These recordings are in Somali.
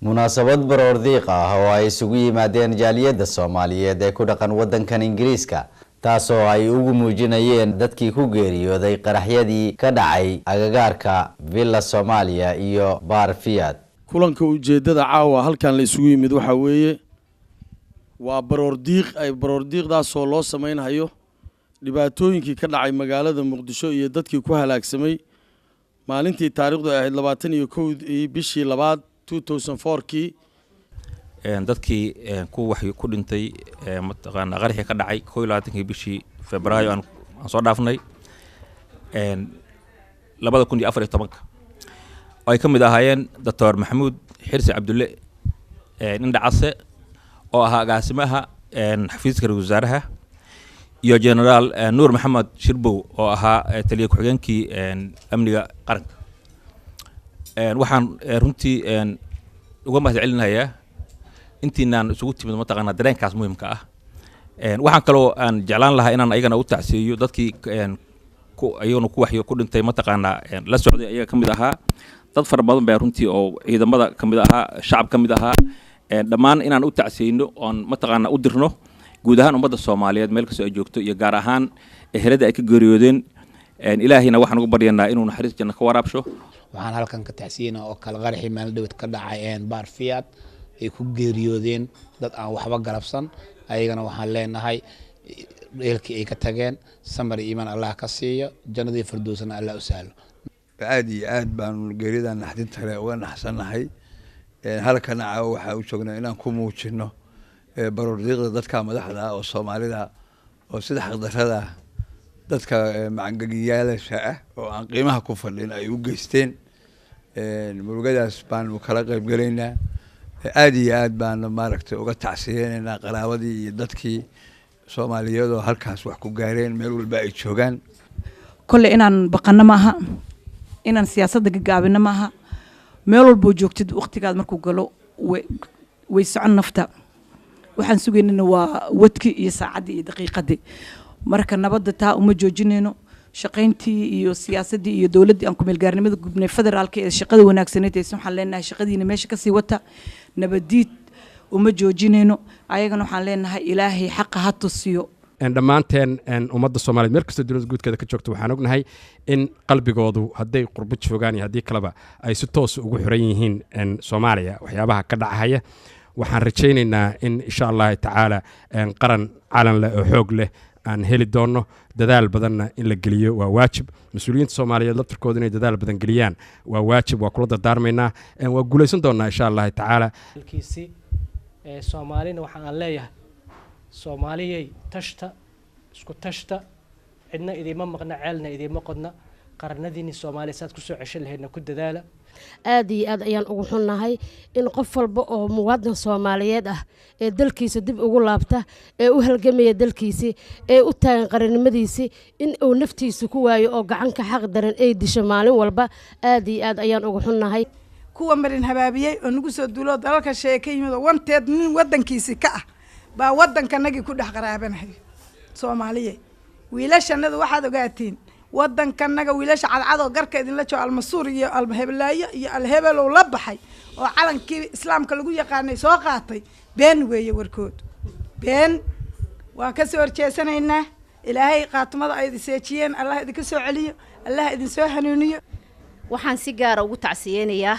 Munaasabad baroordiiq ah oo ay isugu yimaadeen jaaliyadda Soomaaliyeed ee ku dhaqan wadankan Ingiriiska, taasoo ay ugu muujinayeen dadkii ku geeriyooday qaraxyadii ka dhacay agagaarka Villa Soomaaliya iyo Baar Fiat. Kulanka ujeeddada caawa halkan la isugu yimid waxaa weeye waa baroordiiq ay baroordiiqdaasoo loo samaynhayo dhibaatooyinkii ka dhacay magaalada Muqdisho iyo dadkii ku halaagsamay maalintii taariikhdu ay ahayd 21-dii bishii labaad 2004-kii. Dadkii ku wax ku dhintay mataqaanaa qaraxii ka dhacay 21-kii bishii Febraayo aan soo dhaafnay 2014-ka, oo ay ka mid ahaayeen Doctor Maxamuud Xirsi Cabdulle Indhacase oo ahaa agaasimaha xafiiska ra-iisul wasaaraha, iyo Generaal Nuur Maxamed Shirbow oo ahaa taliye ku-xigeenkii amniga qaranka. Waxaan runtii uga mahad celinayaa intiinaan isugu timid mataqaanaa dareenkaas muhimka ah. Waxaan kaloo aan jeclaan lahaa inaan ayagana u tacsiiyo dadkii ayagana ku waxyo ku dhintay mataqaanaa la socday, ayaga ka mid ahaa dad fara badan baa runtii oo ciidamada ka mid ahaa, shacab ka mid ahaa, dhammaan inaan u tacsiyeyno oon mataqaanaa u dirno guud ahaan ummadda Soomaaliyeed meel kastoo ay joogto iyo gaar ahaan ehelada ay ka geeriyoodeen. Ilaahayna waxaan ugu baryanaa inuu naxariis janno ka waraabsho. Waxaan halkan ka tacsiyeynaa oo kale qaraxii maalin dhawed ka dhacay Baar Fiat ay ku geeriyoodeen dad aan waxba galabsan. Ayagana waxaan leenahay eelkii ay ka tageen samar iyo iimaan Allah ka siiyo, jannadii firdowsna Allah u sahlo. Aad iyo aad baanu geeridan naxdinta leh uga naxsannahay. Halkana caawa waxaa u joognaa inaan ku muujino baroordiiqda dadka madaxda ah oo Soomaalida oo sida xaqdarrada dadka macangegiyaasha ah oo aan qiimaha ku fadhin ay u geysteen. Murugadaas baanu kala qayb gelaynaa, aad iyo aad baanu maaragtay uga tacsiyeynaynaa qaraabadii iyo dadkii Soomaaliyeed oo halkaas wax ku gaareen meel walba ay joogaan. Kolley inaan baqanno maaha, inaan siyaasadda gagaabino maaha. Meel walboo joogtid waqtigaad markuu galo way socon nafta. Waxaan sugaynana waa wadkii iyo saacaddii iyo daqiiqaddii. Marka nabadda taa uma joojinayno, shaqayntii iyo siyaasaddii iyo dowladdii aan kumeelgaarnimada gubnay federaalka ee shaqada wanaagsaneyd aysan. Waxaan leenahay shaqadiina meesha kasii wata, nabadiid uma joojinayno. Ayagana waxaan leenahay Ilaahay xaqa ha tusiyo. Dhammaanteen ummadda Soomaaliyed meel kastoo dunida guudkeeda ka joogto waxaan ognahay in qalbigoodu hadday qurbo joogaan iyo haddii kaleba ay si toos ugu xiran yihiin Soomaaliya waxyaabaha ka dhacahaya. Waxaan rajaynaynaa in insha Allahu tacaala qaran calan leh oo xoog leh aan heli doonno, dadaal badanna in la geliyo waa waajib. Mas-uuliyiinta Soomaaliyeed laftirkooda inay dadaal badan geliyaan waa waajib, waa kula dardaarmaynaa, waa guulaysan doonnaa insha Allahu tacaala. Kiisi Soomaalina waxa aan leeyahay, Soomaaliyay, tashta, isku tashta, cidna idiima maqna, ceelna idiima qodna. Qarannadiinni Soomaaliya saad kusoo ceshan lahaydna ku dadaala. Aad iyo aad ayaan ugu xunnahay in qof walba oo muwaadin Soomaaliyeed ah ee dalkiisa dib ugu laabta, ee u halgamaya dalkiisii, ee u taagan qarannimadiisii, in uu naftiisa ku waayo oo gacanka xaq daran ay disho maalin walba. Aad iyo aad ayaan ugu xunnahay. Kuwa marin habaabiyey oo nagu soo duulo dalalka sheeye ka yimid oo wanteed nin wadankiisi ka ah baa waddankanagii ku dhex qaraabanaya. Soomaaliye, wiilashanada waxaad ogaatiin waddankanaga wiilasha cadcad oo garka idinla joogo, Almasuur iyo Alheblaayo iyo Alhebelow la baxay oo calankii islaamka lagu yaqaanay soo qaatay, been weeye warkood, been. Waan kasoo horjeesanaynaa. Ilaahay qaatumada ay idin seejiyeen Allah idinka soo celiyo, Allah idin soo hanuuniyo. Waxaan si gaara ugu tacsiyeynayaa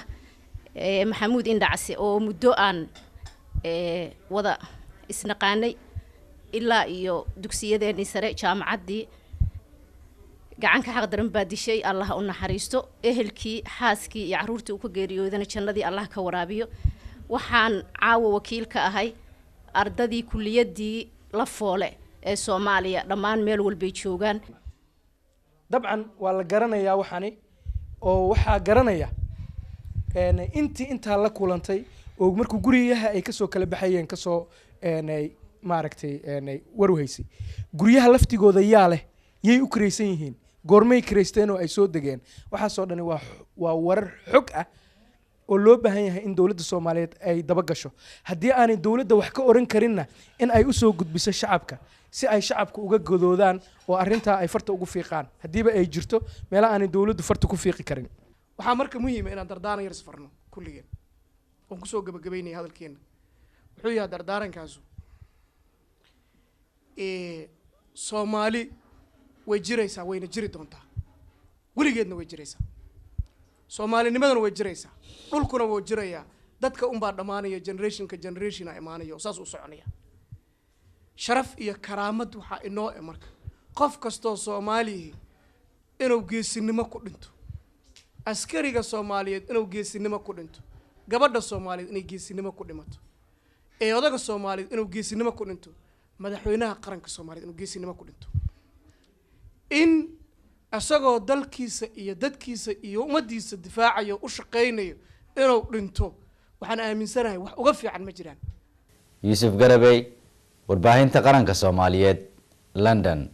Maxamuud Indhacse oo muddo aan wada isnaqaanay ilaa iyo dugsiyadeenii sare, jaamacaddii. Gacanka xaq daran baa dishay, Allah u naxariisto. Ehelkii, xaaskii iyo carruurtii uu ka geeriyoodana jannadii Allah ka waraabiyo. Waxaan caawa wakiil ka ahay ardadii kuliyaddii La Foole ee Soomaaliya dhammaan meel walbay joogaan. Dabcan waa la garanayaa waxani oo waxaa garanaya intii intaa la kulantay oo markuu guryaha ay kasoo kala baxayeen kasoo maaragtay warwahaysay. Guryaha laftigooda yaa leh? Yay u kiraysan yihiin? Goormay kiraysteen oo ay soo degeen? Waxaasoo dhani waa warar xog ah oo loo baahan yahay in dowladda Soomaaliyeed ay daba gasho. Haddii aanay dowladda wax ka oran karinna, in ay usoo gudbiso shacabka si ay shacabka uga godoodaan oo arrintaa ay farta ugu fiiqaan, haddiiba ay jirto meela aanay dowladdu farta ku fiiqi karin. Waxaa marka muhiima inaan dardaaran yar isfarno kulligeen. Oon kusoo gabagabaynaya hadalkeena wuxuu yahay dardaarankaasu: Soomaali way jiraysaa, wayna jiri doontaa, weligeedna way jiraysaa. Soomaalinimadana way jiraysaa, dhulkuna wuu jirayaa. Dadka unbaa dhammaanaya, generationka generationa imaanaya oo saas u soconaya. Sharaf iyo karaamad waxaa inoo e marka qof kastoo Soomaaliyihi inuu geesinimo ku dhinto, askariga Soomaaliyeed inuu geesinimo ku dhinto, gabadha Soomaaliyeed inay geesinimo ku dhimato, ee odaga Soomaaliyeed inuu geesinimo ku dhinto, madaxweynaha qaranka Soomaaliyeed inuu geesinimo ku dhinto, in isagoo dalkiisa iyo dadkiisa iyo ummaddiisa difaacayo, u shaqaynayo inuu dhinto. Waxaan aaminsanahay wax uga fiican ma jiraan. Yuusuf Garabey, Warbaahinta Qaranka Soomaaliyeed, London.